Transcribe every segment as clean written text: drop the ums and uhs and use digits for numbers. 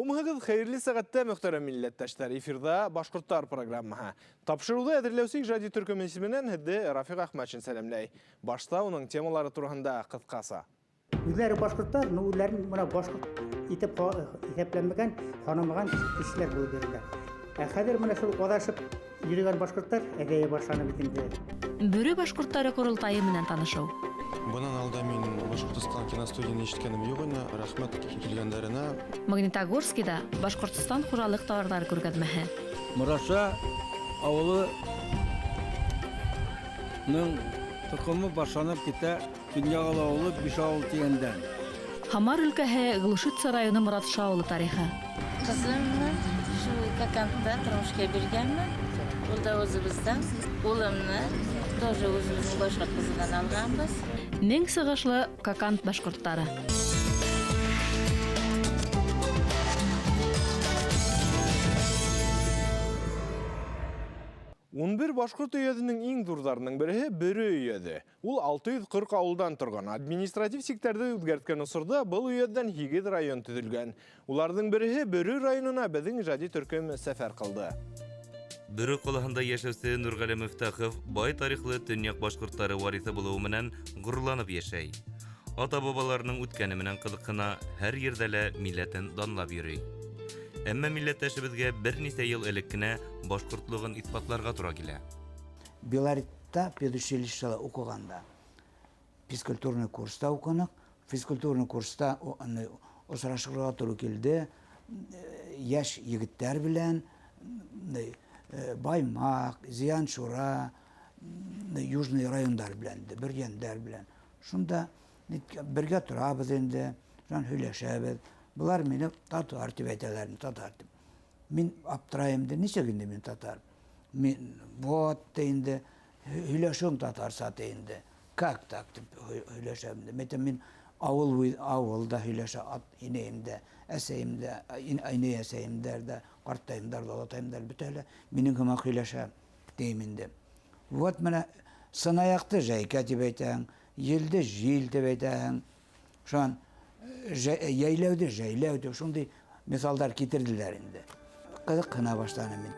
Һаумыһығыҙ, хәйерле сәғәттә, мөхтәрәм милләттәштәр. Эфирҙа Башҡорттар программаһы. Тапшырыуҙы әҙерләүсе ижади төркөм исеменән һеҙҙе Рафиҡ Әхмәтшин сәләмләй. Башта уның темалары тураһында ҡыҫҡаса. Үҙләре башҡорттар, но үҙләрен мына башҡорт итеп иҫәпләмәгән, һанамаған кешеләр булып йөрөләр. Ә хәҙер менә шул аҙашып йөрөгән башҡорттар әҙәйә башланы бит инде. Бөрө башҡорттары ҡоролтайы менән танышыу. Бынан алда мин Башҡортостан киностудияны ишеткәнем юҡ ине. Рәхмәт килгәндәренә. Магнитогорскиҙа Башҡортостан хужалыҡ тауарҙары күргәҙмәһе. Мораша авылының тоҡомы башланып китә Төньяғалы авылы Бишавыл тигәндән. Һамар өлкәһе Глушица районы Моратша авылы тарихы. Ҡыҙымны шул Кокандта тормошҡа биргәнмен. Ул да үҙебеҙҙән. Улымны тоже үҙебеҙҙең башҡорт ҡыҙынан алғанбыҙ. 1000 сығышлы Коканд башҡорттары. 11 башҡорт өйәҙенең иң ҙурҙарының береһе Бөрө өйәҙе. Ул 640 ауылдан торған. Административ сиктәрҙе үҙгәрткән осорҙа был өйәҙҙән 8 район төҙөлгән. Уларҙың береһе Бөрө районына беҙҙең ижади төркөм сәфәр ҡылды. Бөрө ҡалаһында йәшәүсе Нурғәле Мөфтәхов бай тарихлы төньяҡ башҡорттары вариҫы булыуы менән ғорурланып йәшәй. Ата-бабаларының үткәне менән ҡыҙыҡһына, һәр ерҙә лә милләтен данлап йөрөй. Әммә милләттәшебеҙгә бер нисә йыл элек кенә башҡортлоғон иҫбатларға тура килә. Белоретта педучилищела уҡығанда физкультурный курста уҡыныҡ. Физкультурный курста осрашырға тура килде йәш егеттәр белән, Баймаҡ, Зияншура, Южный райондар белән, Бөрйәндәр белән. Шунда бергә торабыҙ инде, шунан һөйләшәбеҙ. Былар мине татар тип әйтәләр, татар тип. Мин аптырайым инде, нисек инде мин татар? Мин вот инде һөйләшеүем татарса инде. Как так тип һөйләшәм инде. Мәйтәм, мин ауылда һөйләшә, инәйем дә, әсәйем дә, инәй әсәйемдәр дә, ҡартайымдар ҙа, олатайымдар бөтәһе лә минең һымаҡ һөйләшә тейем инде. Вот менә сынаяҡты жәйкә тип әйтәһең, елде жил тип әйтәһең. Шунан йәйләүҙе жәйләү тип шундай миҫалдар китерҙеләр инде. Ҡыҙыҡһына башланым мин.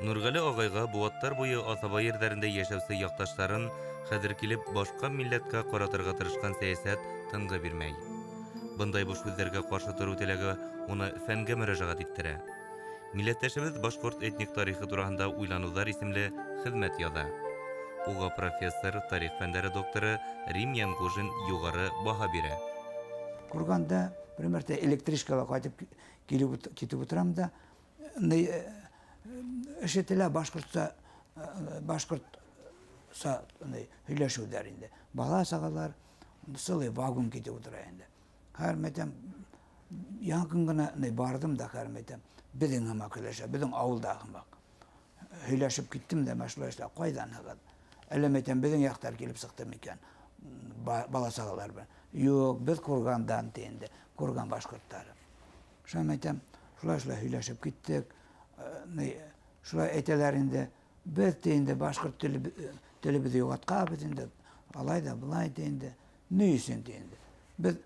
Нурғәле ағайға быуаттар буйы аҫаба ерҙәрендә йәшәүсе яҡташтарын хәҙер килеп башҡа милләткә ҡаратырға тырышҡан сәйәсәт тынғы бирмәй. Бындай буш һүҙҙәргә ҡаршы тороу теләге уны фәнгә мөрәжәғәт иттерә. Милләттәшебеҙ башҡорт этник тарихы тураһында уйланыуҙар исемле хеҙмәт яҙа. Уға профессор, тарих фәндәре докторы Рим Янғужин юғары баһа бирә. Курганда бер мәртә электричкала ҡайтып килеп китеп ултырам да, ишетелә башҡортса, башҡортса һөйләшеүҙәр инде. Бала сағалар, целый вагон китеп ултыра инде. Хәҙер мәйтәм, яҡын ғына барҙым да, хәҙер мәйтәм, беҙҙең һымаҡ һөйләшә, беҙҙең ауылда һымаҡ. Һөйләшеп киттем дә, шулай эшләп, ҡайҙанһығыҙ? Әллә мәйтәм, беҙҙең яҡтар килеп сыҡты микән? Бала сағалар белән. Юҡ, беҙ Кургандан ти инде, Курган башҡорттары. Шулай мәйтәм, шулай шулай һөйләшеп киттек. Шулай әйтәләр инде, беҙ ти инде башҡорт телебеҙҙе юғалтҡанбыҙ инде, алай ҙа былай ти инде. Ни өсөн ти инде? Беҙ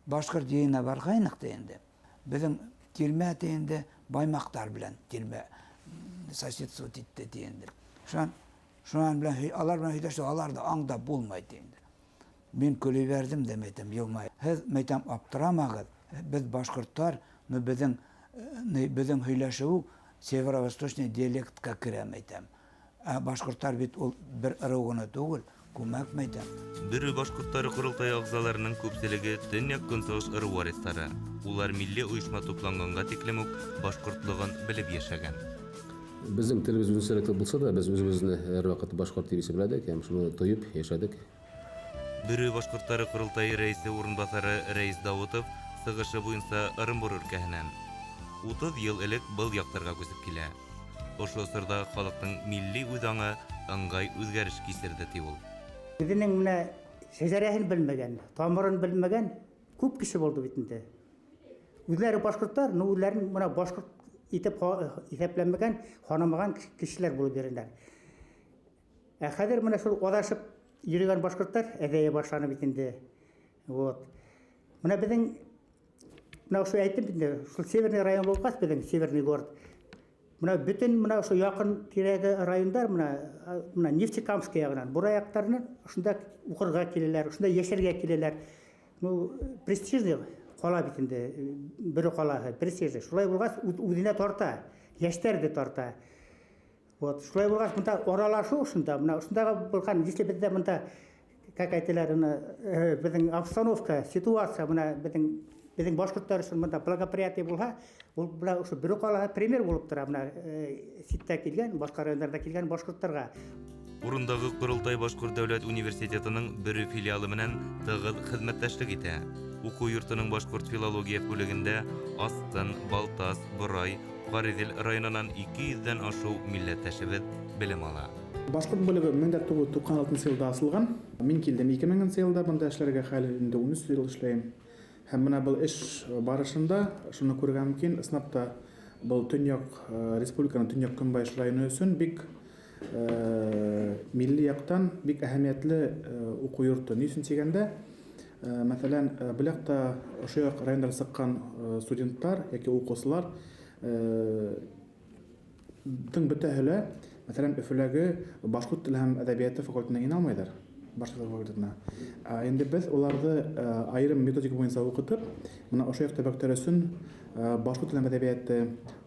башҡорт йыйынына барғайныҡ ти инде. Беҙҙең тирмә ти инде баймаҡтар белән тирмә соседствовать итте ти инде. Шунан белән алар белән һөйләшеп, алар ҙа аңдап булмай ти инде. Мин көлөп ебәрҙем дә, мәйтәм, йылмай. Һеҙ, мәйтәм, аптырамағыҙ. Беҙ башҡорттар, но беҙҙең һөйләшеү северо-восточный диалектҡа керә, мәйтәм. Ә башҡорттар бит ул бер ырыу ғына түгел, күмәк, мәйтәм. Бөрө башҡорттары ҡоролтайы ағзаларының күпселеге төньяҡ-көнсығыш ырыу вариҫтары. Улар милли ойошма тупланғанға тиклем үк башҡортлоғон белеп йәшәгән. Беҙҙең телебеҙ үҙенсәлекле булһа ла, беҙ үҙебеҙҙе һәр ваҡыт башҡорт тип исемләдек һәм шуны тойоп йәшәдек. Бөрө башҡорттары ҡоролтайы рәйесе урынбаҫары Рәис Дауытов сығышы буйынса Ырымбур өлкәһенән. 30 йыл элек был яҡтарға күсеп килә. Ошо осорҙа халыҡтың милли үҙаңы ыңғай үҙгәреш кисерҙе, ти ул. Үҙенең менә шәжәрәһен белмәгән, тамырын белмәгән күп кеше булды бит инде. Үҙләре башҡорттар, но үҙләрен мына башҡорт итеп иҫәпләмәгән, һанамаған кешеләр булып йөрөнәр. Ә хәҙер менә шул аҙашып йөрөгән башҡорттар әҙәйә башланы бит инде. Вот. Мына беҙҙең Менә ошо әйттем бит инде, шул Северный район булғас беҙҙең Северный город. Менә бөтөн менә ошо яҡын тирәге райондар менә Нефтекамский яғынан, Бурай яҡтарынан ошонда уҡырға киләләр, ошонда йәшәргә киләләр. Ну, престижный ҡала бит инде, Бөрө ҡалаһы, престижный. Шулай булғас, үҙенә тарта, йәштәр ҙә тарта. Вот, шулай булғас, бында аралашыу ошонда, менә ошондағы булған, если беҙҙә бында, как әйтәләр, уны, беҙҙең обстановка, ситуация, менә беҙҙең башҡорттар өсөн бында благоприятный булһа, ул менә ошо Бөрө ҡалаһы пример булып тора, менә ситтә килгән, башҡа райондарҙа килгән башҡорттарға. Урындағы Ҡоролтай Башҡорт дәүләт университетының Бөрө филиалы менән тығыҙ хеҙмәттәшлек итә. Уҡыу йортоноң башҡорт филология бүлегендә Аҫтын, Балтас, Борай, Ҡариҙел районынан ике йөҙҙән ашыу милләттәшебеҙ белем ала. Башҡорт бүлеге мең дә туғыҙ туҡһан алтынсы йылда асылған. Мин килдем ике меңенсе йылда бында эшләргә, хәл инде ун өс йыл эшләйем. Һәм бына был эш барышында шуны күрергә мөмкин, ысынлап та был республиканың төньяҡ көнбайыш районы өсөн бик милли яҡтан бик әһәмиәтле уҡыу йорто. Ни өсөн тигәндә, мәҫәлән, был яҡта ошо яҡ райондан сыҡҡан студенттар йәки уҡыусылар тың бөтәһе лә, мәҫәлән, Өфөләге башҡорт теле һәм әҙәбиәте факультетына инә алмайҙар. Башҡорт факультетына. Инде беҙ уларҙы айырым методика буйынса уҡытып, бына ошо яҡ төбәктәр өсөн башҡорт теле һәм әҙәбиәте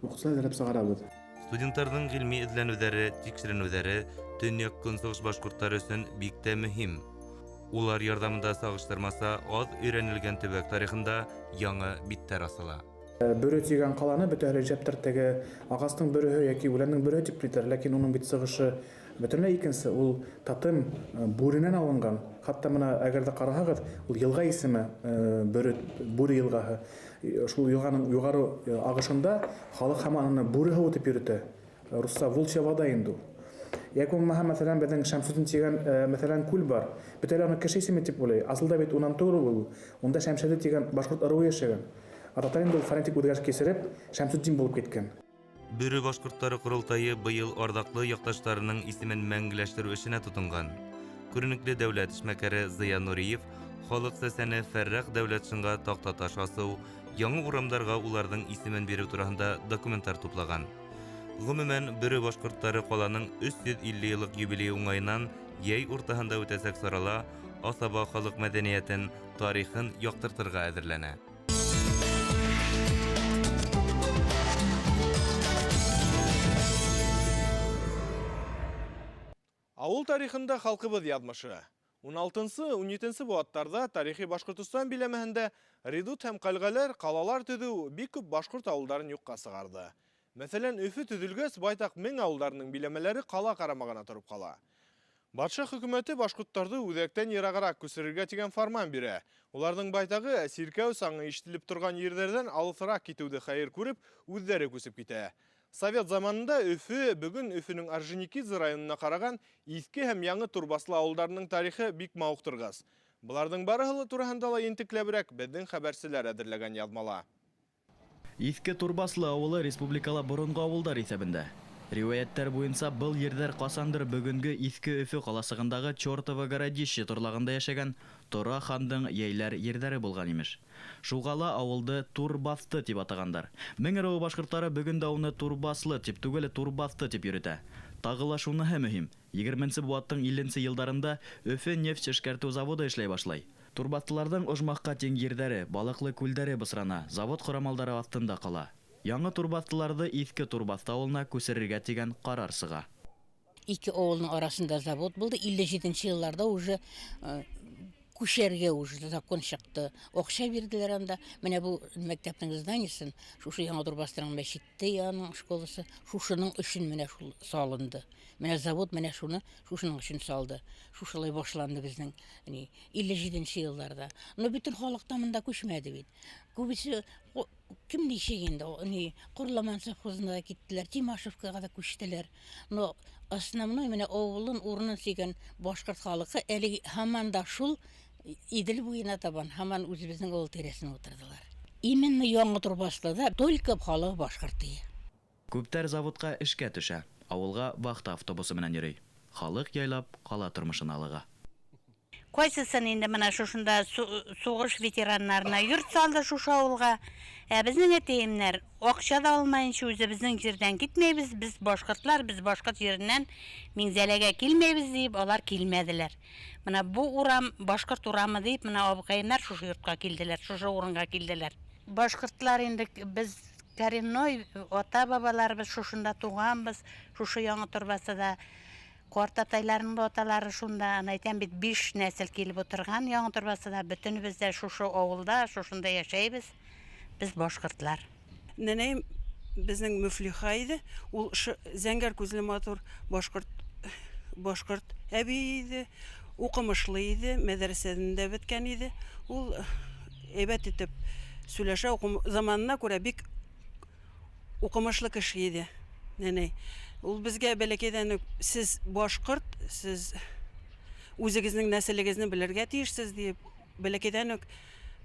уҡытыусылар әҙерләп сығарабыҙ. Студенттарҙың ғилми эҙләнеүҙәре, тикшеренеүҙәре төньяҡ көнсығыш башҡорттары өсөн бик тә мөһим. Улар ярҙамында сағыштырмаса аҙ өйрәнелгән төбәк тарихында яңы биттәр асыла. Бөрө тигән ҡаланы бөтә рәҗәптәр теге ағастың бөрөһө йәки үләннең бөрөһө тип әйтәләр, ләкин уның бит сығышы бөтөнләй икенсе, ул тотем бүренән алынған. Хатта бына әгәр ҙә ҡараһағыҙ, ул йылға исеме Бөрө, Бүре йылғаһы. Шул йылғаның юғары ағышында халыҡ һаман уны Бүре һыуы тип йөрөтә. Русса волчья вода инде ул. Йәки булмаһа, мәҫәлән, беҙҙең Шәмсетдин тигән мәҫәлән, күл бар. Бөтәләр уны кеше исеме тип уйлай. Асылда бит унан түгел ул. Унда Шәмшәде тигән башҡорт ырыуы йәшәгән. Ататай инде ул фонетик үҙгәреш кисереп, Шәмсетдин булып киткән. Бөрө башҡорттары ҡоролтайы быйыл арҙаҡлы яҡташтарының исемен мәңгеләштереү эшенә тотонған. Күренекле дәүләт эшмәкәре Зыя Нуриев халыҡ сәсәне Фәррәх Дәүләтшинға таҡтаташ асыу, яңы урамдарға уларҙың исемен биреү тураһында документтар туплаған. Ғөмүмән, Бөрө башҡорттары ҡаланың өс йөҙ илле йыллыҡ юбилейы уңайынан йәй уртаһында үтәсәк сарала аҫаба халыҡ мәҙәниәтен, тарихын яҡтыртырға әҙерләнә. Ауыл тарихында халҡыбыҙ яҙмышы. Ун алтынсы, ун етенсе быуаттарҙа тарихи Башҡортостан биләмәһендә редут һәм ҡәлғәләр, ҡалалар төҙөү бик күп башҡорт ауылдарын юҡҡа сығарҙы. Мәҫәлән, Өфө төҙөлгәс, байтаҡ мең ауылдарының биләмәләре ҡала ҡарамағына тороп ҡала. Батша хөкүмәте башҡорттарҙы үҙәктән йырағыраҡ күсерергә тигән фарман бирә. Уларҙың байтағы сиркәү саңы ишетелеп торған ерҙәрҙән алыҫыраҡ китеүҙе хәйер күреп, үҙҙәре күсеп китә. Совет заманында Өфө, бөгөн Өфөнөң Орджоникидзе районына ҡараған Иҫке һәм Яңы Турбаслы ауылдарының тарихы бик мауыҡтырғыс. Быларҙың барыһы ла тураһында ла ентекләберәк беҙҙең хәбәрселәр әҙерләгән яҙмала. Иҫке Турбаслы ауылы республикала боронғо ауылдар иҫәбендә. Риүәйәттәр буйынса был ерҙәр ҡасандыр бөгөнгө Иҫке Өфө ҡаласығындағы Чертово городище торлағында йәшәгән Тора хандың йәйләр ерҙәре булған имеш. Шуға ла ауылды Турбаҫты тип атағандар. Мең ырыуы башҡорттары бөгөн дә уны Турбаслы тип түгел, Турбаҫты тип йөрөтә. Тағы ла шуныһы мөһим. Егерменсе быуаттың илленсе йылдарында Өфө нефть эшкәртеү заводы эшләй башлай. Турбаҫтыларҙың ожмахҡа тиң ерҙәре, балыҡлы күлдәре бысрана, завод ҡорамалдары аҫтында ҡала. Яңы Турбаҫтыларҙы Иҫке Турбаҫты ауылына күсерергә тигән ҡарар сыға. Ике ауылдың араһында завод булды. Илле етенсе йылларҙа уже күсергә уже закон сыҡты. Аҡса бирҙеләр анда. Менә был мәктәптең зданиесын, шушы Яңы Турбаҫтының мәсете яның школасы, шушының өсөн менә шул салынды. Менә завод менә шуны, шушының өсөн салды. Шушылай башланды беҙҙең, ни, илле етенсе йылларҙа. Но бөтөн халыҡ та мында күсмәде бит. Күбесе кем нисек инде, ни, Ҡорламан совхозына да киттеләр, Тимашевкаға да күстеләр. Но основной менә ауылын урынын сөйгән башҡорт халыҡы әле һаман да шул Иҙел буйына табан, һаман үҙебеҙҙең ауыл тирәһенә ултырҙылар. Именно Яңы Турбаҫлыда только халыҡ башҡорт тейә. Күптәр заводҡа эшкә төшә, ауылға вахта автобусы менән йөрөй. Халыҡ яйлап ҡала тормошона алыға. Ҡайсысын инде мына шушында суғыш ветерандарына йорт салды шушы ауылға. Ә беҙҙең әтейемдәр аҡса да алмайынса үҙебеҙҙең ерҙән китмәйбеҙ, беҙ башҡортлар, беҙ башҡорт еренән Минзәләгә килмәйбеҙ тип алар килмәделәр. Мына бу урам башҡорт урамы тип мына абыҡайымдар шушы йортҡа килделәр, шушы урынға килделәр. Башҡортлар инде беҙ коренной ата-бабаларыбыҙ шушында туғанбыҙ, шушы Яңы Торбасыда. Ҡартатайларының да аталары шунда, ана әйтәм бит, 5 нәҫел килеп ултырған Яңы Торбасыда, бөтөнөбөҙ ҙә шушы ауылда, шушында йәшәйбеҙ. Беҙ башҡортлар. Нәнәйем беҙҙең Мөфлиха ине, ул зәңгәр күҙле матур башҡорт әбей ине, уҡымышлы ине, мәҙрәсәне дә бөткән ине. Ул әйбәт итеп сөйләшә, заманына күрә бик уҡымышлы кеше ине. Нәнәй. Ул беҙгә бәләкәйҙән үк, сез башҡорт, сез үҙегеҙҙең нәҫелегеҙҙе белергә тейешсез тип, бәләкәйҙән үк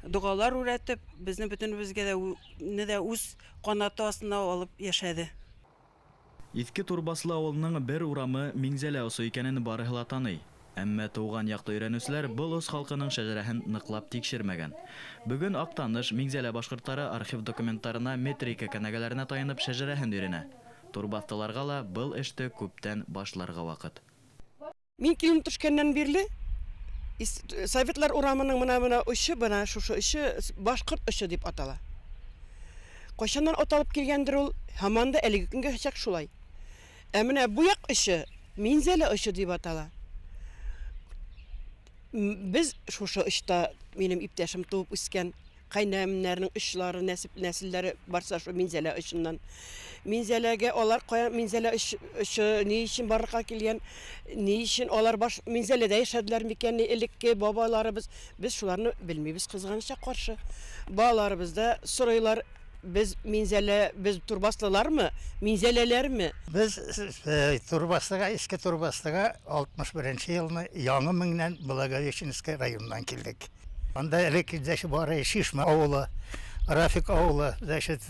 доғалар өйрәтеп, беҙҙең бөтөнөбөҙгә дә үҙ ҡанаты аҫтына алып йәшәне. Иҫке Турбаслы ауылының бер урамы Минзәлә осо икәнен барыһы ла таный. Әммә тыуған яҡты өйрәнеүселәр был ос халҡының шәжәрәһен ныҡлап тикшермәгән. Бөгөн Аҡтаныш Минзәлә башҡорттары архив документтарына, метрика кенәгәләренә таянып шәжәрәһен өйрәнә. Турбаҫтыларға ла был эште күптән башларға ваҡыт. Мин килен төшкәннән бирле Советлар урамының мына очо, бына шушы очо башҡорт очо тип атала. Ҡайсандан аталып килгәндер ул, һаман да әлеге көнгә сәк шулай. Ә менә бу яҡ очо Минзәлә очо тип атала. Беҙ шушы очта минең иптәшем тыуып үҫкән ҡәйнәмдәрҙең очлары, нәҫелдәре барса шул Минзәлә очонан. Минзәләгә алар ҡая Минзәлә очо ни өсөн барлыҡҡа килгән, ни өсөн алар баш Минзәләдә йәшәделәр микән, элекке бабаларыбыҙ, беҙ шуларны белмәйбеҙ, ҡыҙғанысҡа ҡаршы. Балаларыбыҙ да сорайлар, беҙ Минзәлә, беҙ турбаслылармы, Минзәләләрме? Беҙ Турбаслыға, Иҫке Турбаслыға 61-нсе йылны Яңы Меңнән Благовещенский районынан килдек. Анда элек бары Шишмә ауылы, Рафик ауылы,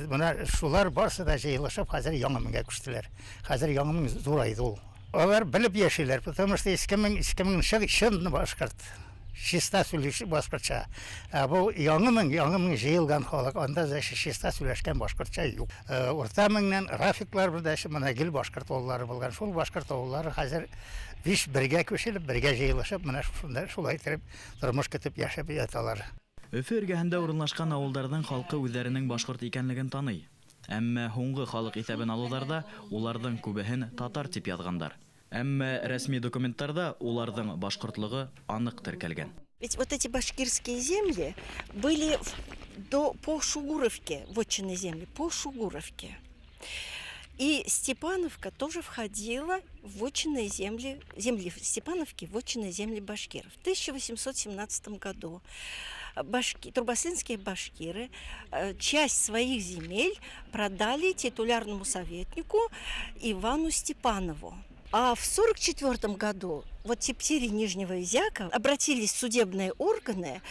бына шулар барысы да йыйылышып хәҙер Яңы Меңгә күстеләр. Хәҙер Яңы Мең ҙурайҙы ул. Алар белеп йәшәйләр, потому что Иҫке Мең, Иҫке Мең чын башҡорт, чиста сөйләш башҡортса. Ә был Яңы Мең, Яңы Мең йыйылған халыҡ, анда чиста сөйләшкән башҡортса юҡ. Урта Меңнән Рафиклар бында мына гел башҡорт ауыллары булған. Шул башҡорт ауыллары хәҙер биш бергә күселеп, бергә йыйылышып, мына шунда шулай итеп тормош көтөп йәшәп яталар. Өфө эргәһендә урынлашҡан ауылдарҙың халҡы үҙҙәренең башҡорт икәнлеген таный. Әммә һуңғы халыҡ иҫәбен алыуҙарҙа уларҙың күбеһен татар тип яҙғандар. Әммә рәсми документтарҙа уларҙың башҡортлығы аныҡ теркәлгән. Ведь вот эти башкирские земли были по Шугуровке, вотчинные земли, по Шугуровке. И Степановка тоже входила в вотчинные земли, земли Степановки, вотчинные земли башкиров. В 1817 году турбаслинские башкиры часть своих земель продали титулярному советнику Ивану Степанову. А в 1944 году тептери Нижнего Изяка обратились в судебные органы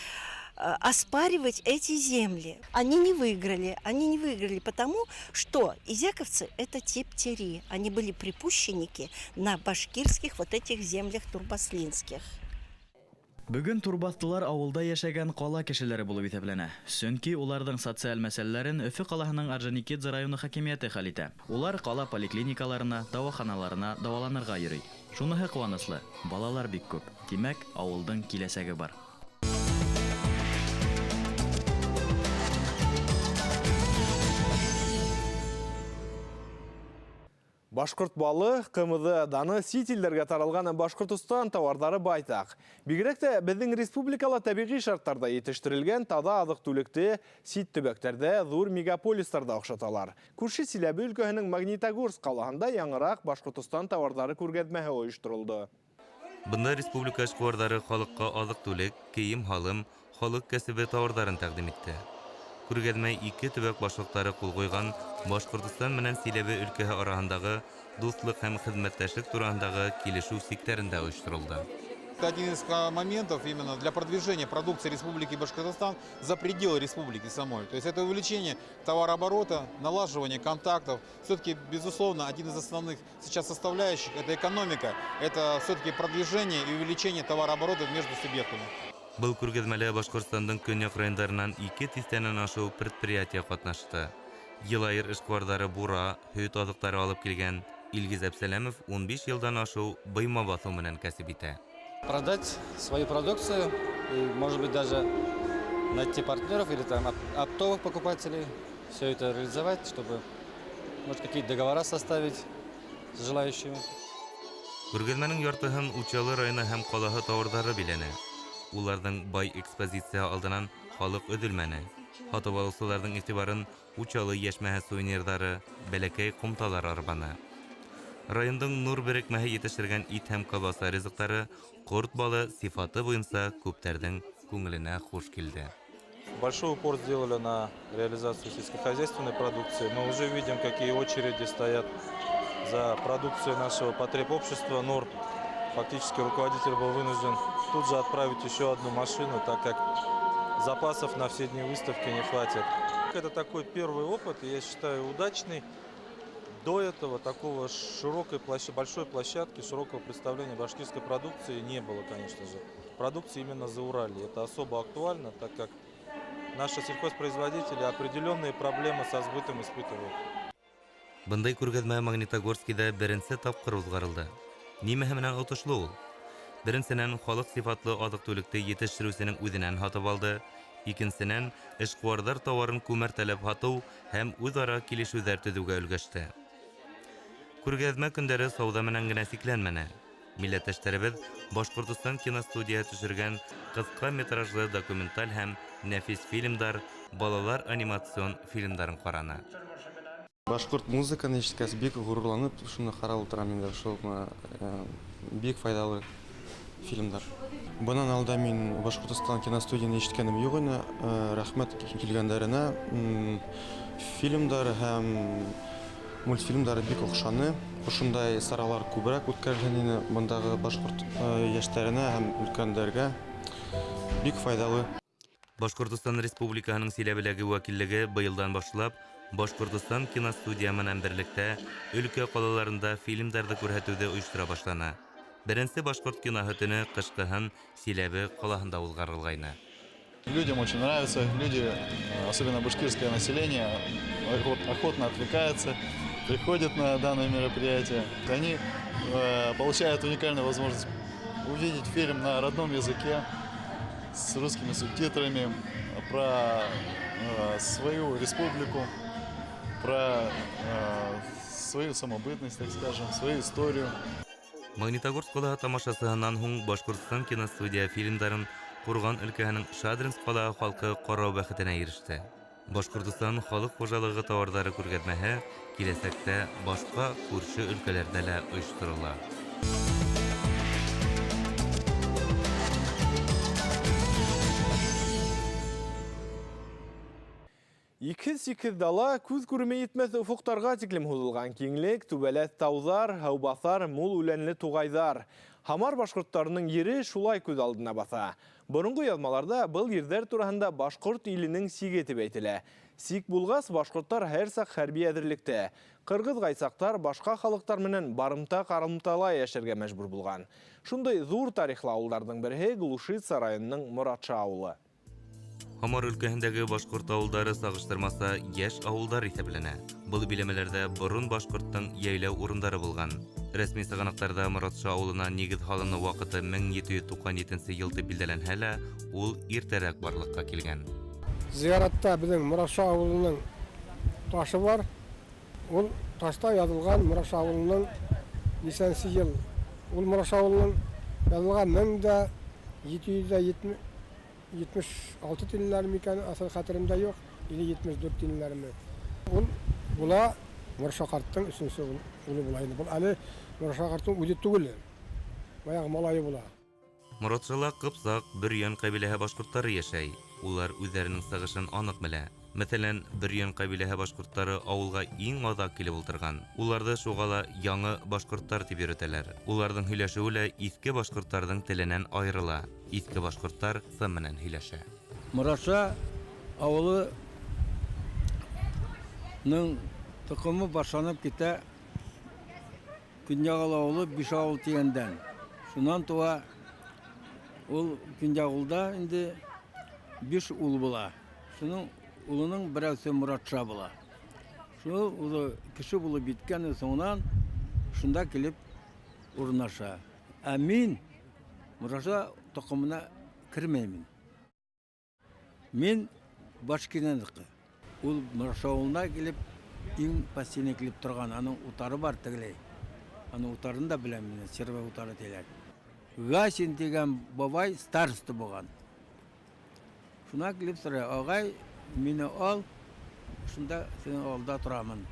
оспаривать эти земли. Они не выиграли. Они не выиграли потому, что изяковцы – это тептери. Они были припущенники на башкирских этих землях турбаслинских. Бөгөн турбаҫтылар ауылда йәшәгән ҡала кешеләре булып иҫәпләнә. Сөнки уларҙың социаль мәсьәләләрен Өфө ҡалаһының Орджоникидзе районы хакимиәте хәл итә. Улар ҡала поликлиникаларына, дауаханаларына дауаланырға йөрөй. Шуныһы ҡыуаныслы, балалар бик күп. Тимәк, ауылдың киләсәге бар. Башҡорт балы, ҡымыҙы, даны сит илдәргә таралған Башҡортостан тауарҙары байтаҡ. Бигерәк тә беҙҙең республикала тәбиғи шарттарҙа етештерелгән таҙа аҙыҡ-түлекте сит төбәктәрҙә, ҙур мегаполистарҙа оҡшаталар. Күрше Силәбе өлкәһенең Магнитогорск ҡалаһында яңыраҡ Башҡортостан тауарҙары күргәҙмәһе ойошторолдо. Бында республика эшҡыуарҙары халыҡҡа аҙыҡ-түлек, кейем-һалым, халыҡ кәсебе тауарҙарын тәҡдим итте. Күргәҙмә ике төбәк башлыҡтары ҡул ҡуйған Башҡортостан менән Силәбе өлкәһе араһындағы дуҫлыҡ һәм хеҙмәттәшлек тураһындағы килешеү сиктәрендә ойошторолдо. Это один из моментов именно для продвижения продукции Республики Башкортостан за пределы республики самой. То есть это увеличение товарооборота, налаживание контактов. Все-таки, безусловно, один из основных сейчас составляющих – это экономика, это все-таки продвижение и увеличение товарооборота между субъектами. Был күргәҙмәлә Башҡортостандың көньяҡ райондарынан 2 тиҫтәнән ашыу предприятие ҡатнашты. Йылайыр эшҡыуарҙары бура, һөт аҙыҡтары алып килгән. Илгиз Әпсәләмов 15 йылдан ашыу быйма баҫыу менән кәсеп итә. Продать свою продукцию и, может быть, даже найти партнеров или там оптовых покупателей, все это реализовать, чтобы, может, какие-то договора составить с желающими. Күргәҙмәнең яртыһын Учалы районы һәм ҡалаһы тауарҙары биләне. Уларҙың бай экспозиция алдынан халыҡ өҙөлмәне. Һатып алыусыларҙың иғтибарын Учалы йәшмәһе сувенирҙары, бәләкәй ҡумталар арбаны. Райондың Нур берекмәһе етештергән ит һәм колбаса ризыҡтары, ҡорт балы сифаты буйынса күптәрҙең күңеленә хуш килде. Большой упор сделали на реализацию сельскохозяйственной продукции. Мы уже видим, какие очереди стоят за продукцией нашего потребобщества «Нур». Фактически руководитель был вынужден тут же отправить еще одну машину, так как запасов на все дни выставки не хватит. Это такой первый опыт, и я считаю, удачный. До этого такого широкой большой площадки, широкого представления башкирской продукции не было, конечно же. Продукции именно за Урале. Это особо актуально, так как наши сельхозпроизводители определенные проблемы со сбытом испытывают. Бындай күргәҙмә Магнитогорскиҙа беренсе тапҡыр уҙғарылды. Нимәһе менән отошло ул? Беренсенән, халыҡ сифатлы аҙыҡ-түлекте етештереүсенең үҙенән һатып алды. Икенсенән, эшҡыуарҙар тауарын күмәртәләп һатыу һәм үҙ-ара килешеүҙәр төҙөүгә өлгәште. Күргәҙмә көндәре сауҙа менән генә сикләнмәне. Милләттәштәребеҙ Башҡортостан киностудияһы төшөргән ҡыҫҡа метражлы документаль һәм нәфис фильмдар, балалар анимацион фильмдарын ҡараны. Башҡорт музыканы ишеткәс бик ғорурланып шуны ҡарап ултырам инде, шул бик файҙалы фильмдар. Бынан алда мин Башҡортостан киностудияны ишеткәнем юҡ ине. Рәхмәт килгәндәренә. Фильмдар һәм мультфильмдар бик оҡшаны. Ошондай саралар күберәк үткәрелһен ине бындағы башҡорт йәштәренә һәм өлкәндәргә бик файҙалы. Башҡортостан Республикаһының Силәбеләге вәкиллеге быйылдан башлап Башҡортостан киностудия менән берлектә өлкә ҡалаларында фильмдарҙы күрһәтеүҙе ойоштора башланы. Беренсе башҡорт киноһы төнө ҡышҡыһын Силәбе ҡалаһында уҙғарылғайны. Людям очень нравится, люди, особенно башкирское население, охотно отвлекаются, приходят на данное мероприятие. Они получают уникальную возможность увидеть фильм на родном языке, с русскими субтитрами, про свою республику, про свою самобытность, так скажем, свою историю. Магнитогорск ҡалаһы тамашасыһынан һуң Башҡортостан киностудия фильмдарын Ҡурған өлкәһенең Шадринск ҡалаһы халҡы ҡарау бәхетенә иреште. Башҡортостан халыҡ хужалығы тауарҙары күргәҙмәһе киләсәктә башҡа күрше өлкәләрҙә лә ойошторола. Икһеҙ-сикһеҙ дала күҙ күреме етмәҫ офоҡтарға тиклем һуҙылған киңлек, түбәләҫ тауҙар, һыубаҫар, мул үләнле туғайҙар. Һамар башҡорттарының ере шулай күҙ алдына баҫа. Боронғо яҙмаларда был ерҙәр тураһында башҡорт иленең сиге тип әйтелә. Сик булғас, башҡорттар һәр саҡ хәрби әҙерлектә. Ҡырғыҙ ғайсаҡтар башҡа халыҡтар менән барымта-ҡарымтала йәшәргә мәжбүр булған. Шундай ҙур тарихлы ауылдарҙың береһе Глушица районының Моратша ауылы. Һамар өлкәһендәге башҡорт ауылдары сағыштырмаса йәш ауылдар иҫәпләнә. Был биләмәләрҙә борон башҡорттоң йәйләү урындары булған. Рәсми сығанаҡтарҙа Моратша ауылына нигеҙ һалыныу ваҡыты 1797 йыл тип билдәләнһә лә, ул иртәрәк барлыҡҡа килгән. Зыяратта беҙҙең Моратша ауылының ташы бар. Ул ташта яҙылған Моратша ауылының нисәнсе йыл. Ул Моратша ауылының яҙылған 1776 тинләр микән, аҫыл хәтеремдә юҡ, или 74 тинләрме. Ул була Моратша ҡарттың өсөнсө улы була инде. Был әле Моратша ҡарттың үҙе түгел, баяғы малайы була. Моратшала Ҡыпсаҡ, Бөрйән ҡәбиләһе башҡорттары йәшәй. Улар үҙҙәренең сығышын аныҡ белә. Мәҫәлән, Бөрйән ҡәбиләһе башҡорттары ауылға иң аҙаҡ килеп ултырған. Уларҙы шуға ла яңы башҡорттар тип йөрөтәләр. Уларҙың һөйләшеүе лә иҫке башҡорттарҙың теленән айырыла. Иҫке башҡорттар ҫ менән һөйләшә. Моратша ауылының тоҡомо башланып китә Көньяғыл ауылы биш ауыл тигәндән. Шунан тыуа ул Көньяғылда инде биш ул була. Шуның улының берәүсе Моратша була. Шул улы кеше булып еткән соңынан шунда килеп урынлаша. Ә мин Моратша тоҡомона кермәймен. Мин Башкирнеке. Ул Моратша ауылына килеп, иң последний килеп торған, аның утары бар тегеләй. Аның утарын да беләм мин, Сербай утары тиләр. Гасин тигән бабай староста булган. Шуна килеп сорай, агай, мине ал, шунда синең алда торамын.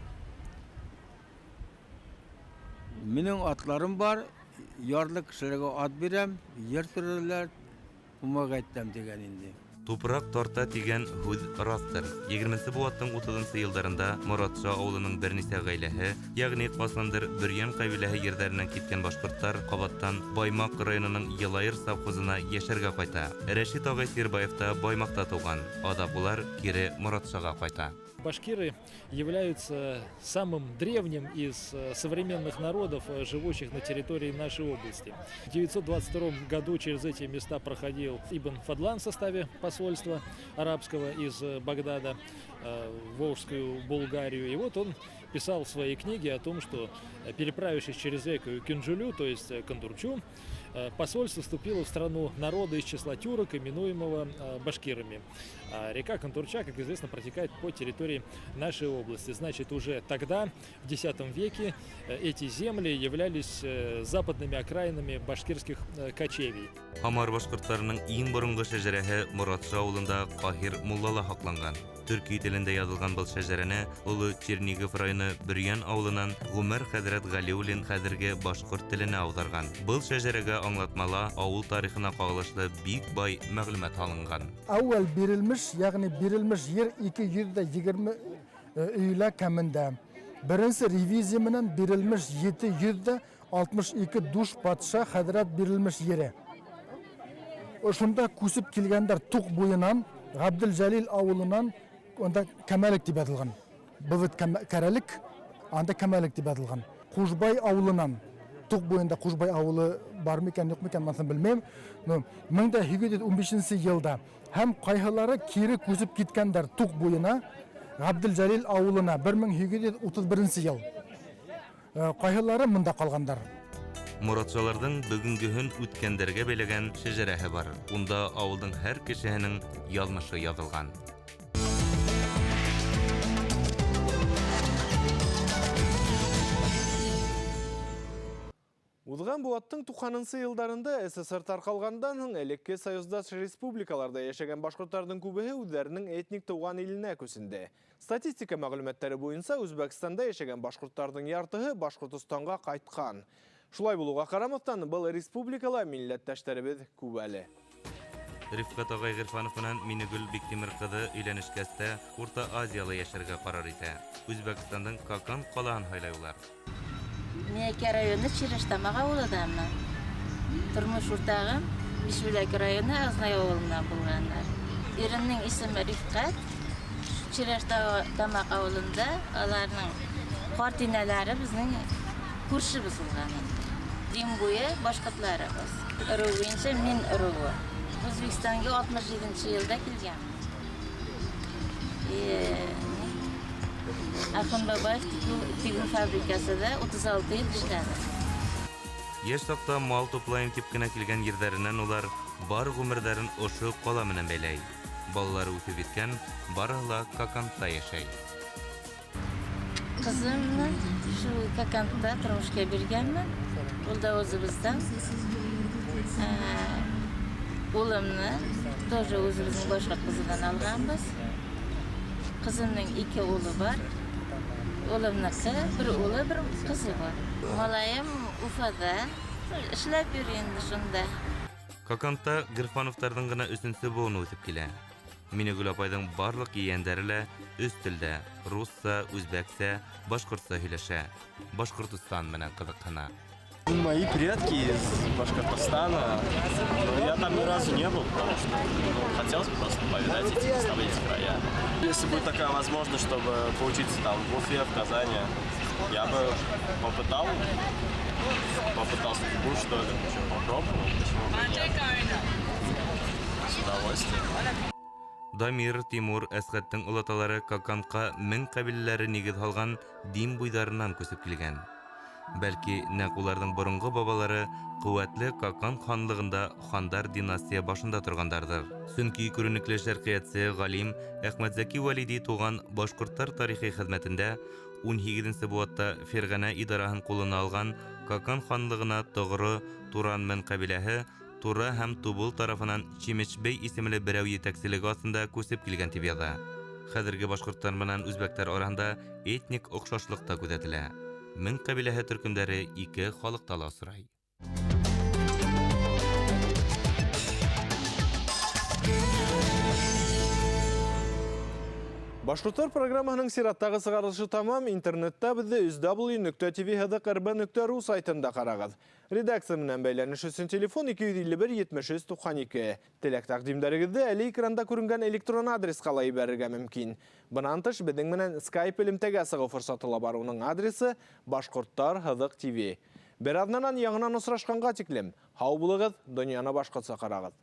Минең атларым бар, ярлы кешеләргә ат бирәм, ер сөрәләр, помогать итәм дигән инде. Тупраҡ тарта тигән һүҙ раҫтыр. 20-нсе быуаттың 30-нсы йылдарында Моратша ауылының бер нисә ғаиләһе, йәғни ҡасандыр Бөрйән ҡәбиләһе ерҙәренән киткән башҡорттар ҡабаттан Баймаҡ районының Йылайыр совхозына йәшәргә ҡайта. Рәшит ағай Сирбаев та Баймаҡта тыуған. Аҙаҡ улар кире Моратшаға ҡайта. Башкиры являются самым древним из современных народов, живущих на территории нашей области. В 922 году через эти места проходил Ибн Фадлан в составе посольства арабского из Багдада в Волжскую Булгарию. И вот он писал в своей книге о том, что, переправившись через реку Кюнджулю, то есть Кондурчу, посольство вступило в страну народа из числа тюрок, именуемого башкирами. А река Кондурча, как известно, протекает по территории нашей области. Значит, уже тогда, в X веке, эти земли являлись западными окраинами башкирских кочевий. Һамар башҡорттарының иң боронғо шәжәрәһе Моратша ауылында Ҡаһир муллала һаҡланған. Төрки телендә яҙылған был шәжәрәне Оло Чернигов районы Бөрйән ауылынан Ғүмәр хәҙрәт Ғәлиуллин хәҙерге башҡорт теленә ауҙарған. Был шәжәрәгә аңлатмала ауыл тарихына ҡағылышлы бик бай мәғлүмәт алынған. Әүәл бирелмеш, йәғни бирелмеш ер 220 өйлә кәмендә. Беренсе ревизия менән бирелмеш 762 душ батша хәҙрәт бирелмеш ере. Ошонда күсеп килгәндәр Туҡ буйынан, Ғәбделҗәлил ауылынан, унда Кәмәлек тип яҙылған. Был бит Кәрәлек, анда Кәмәлек тип яҙылған. Ҡушбай ауылынан, Туҡ буйында Ҡушбай ауылы бар микән, юҡ микән, моныһын белмәйем. Но 1815 йылда һәм ҡайһылары кире күсеп киткәндәр Туҡ буйына, Ғәбделҗәлил ауылына 1831 йыл. Ҡайһылары мында ҡалғандар. Моратшаларҙың бөгөнгөһөн үткәндәргә бәйләгән шәжәрәһе бар. Унда ауылдың һәр кешеһенең яҙмышы яҙылған. Уҙған быуаттың туҡһанынсы йылдарында СССР тарҡалғандан һуң элекке союздаш республикаларҙа йәшәгән башҡорттарҙың күбеһе үҙҙәренең этник тыуған иленә күсенде. Статистика мәғлүмәттәре буйынса Үзбәкстанда йәшәгән башҡорттарҙың яртыһы Башҡортостанға ҡайтҡан. Шулай булыуға ҡарамаҫтан, был республикала милләттәштәребеҙ күп әле. Рифҡәт ағай Ғирфанов менән Минегөл Биктимер ҡыҙы өйләнешкәс тә Урта Азияла йәшәргә ҡарар итә. Үзбәкстандың Коканд ҡалаһын һайлай улар. Миәкә районы Чирештамаҡ ауылынанмын. Тормош уртағым Бишбүләк районы Азнай ауылынан булғандар. Иремдең исеме Рифҡәт. Чирештамаҡ ауылында аларның ҡарт инәләре беҙҙең күршебеҙ булған инде. Дин буйы башҡортларыбыҙ. Ырыу буйынса мин ырыуы. Үзбәкстанға 67 йылда килгән. Ахун Бабаев тегеү фабрикасында 36 йыл эшләне. Йәш саҡта мал туплайым тип кенә килгән ерҙәренән улар бар ғүмерҙәрен ошо ҡала менән бәйләй. Балалары үҫеп еткән, барыһы ла Кокандта йәшәй. Ҡыҙымны шул Кокандта тормошҡа биргәнмен. Ул да үҙебеҙҙән. Улымны тоже үҙебеҙҙең башҡорт ҡыҙынан алғанбыҙ. Ҡыҙымдың ике улы бар. Улымныҡы бер улы, бер ҡыҙы бар. Малайым Уфада эшләп йөрөй инде шунда. Кокандта Ғирфановтарҙың ғына өсөнсө быуыны үҫеп килә. Минегөл апайҙың барлыҡ ейәндәре лә өс телдә: русса, үзбәксә, башҡортса һөйләшә. Башҡортостан менән ҡыҙыҡһына. Мои предки из Башкортостана, но я там ни разу не был, потому что, ну, хотелось бы просто повидать эти места, эти края. Если будет такая возможность, чтобы поучиться там в Уфе, в Казани, я бы попытал судьбу, что ли, попробовал, почему бы и нет. С удовольствием. Дамир, Тимур, Әсхәттең олаталары Каканҡа мең ҡәбиләләре нигеҙ һалған Дим буйҙарынан күсеп килгән. Бәлки, нәҡ уларҙың боронғо бабалары ҡеүәтле Какан ханлығында хандар династия башында торғандарҙыр. Сөнки күренекле шәрҡиәтсе, ғалим Әхмәтзәки Вәлиди туған башҡорттар тарихи хеҙмәтендә 18 быуатта Ферғәнә идараһын ҡулына алған Какан ханлығына тоғро Туранмен ҡәбиләһе Тура һәм Тубыл тарафынан Чимечбей исемле берәү етәкселеге аҫтында күсеп килгән тип яҙа. Хәҙерге башҡорттар менән үзбәктәр араһында этник оҡшашлыҡ та күҙәтелә. Мең ҡәбиләһе төркөмдәре ике халыҡта ла осрай. Башҡорттар программаһының сираттағы сығарылышы тамам. Интернетта беҙҙе www.tv.rb.ru сайтында ҡарағыҙ. Редакция менән бәйләнеш өсөн телефон 251 73 92. Теләк тәҡдимдәрегеҙҙе әле экранда күренгән электрон адресҡа ла ебәрергә мөмкин. Бынан тыш, беҙҙең менән Skype элемтәгә сығыу форсаты ла бар. Уның адресы Башҡорттар һыҙыҡ ТВ. Бер аҙнанан яңынан осрашҡанға тиклем. Һау булығыҙ, донъяны башҡортса ҡарағыҙ.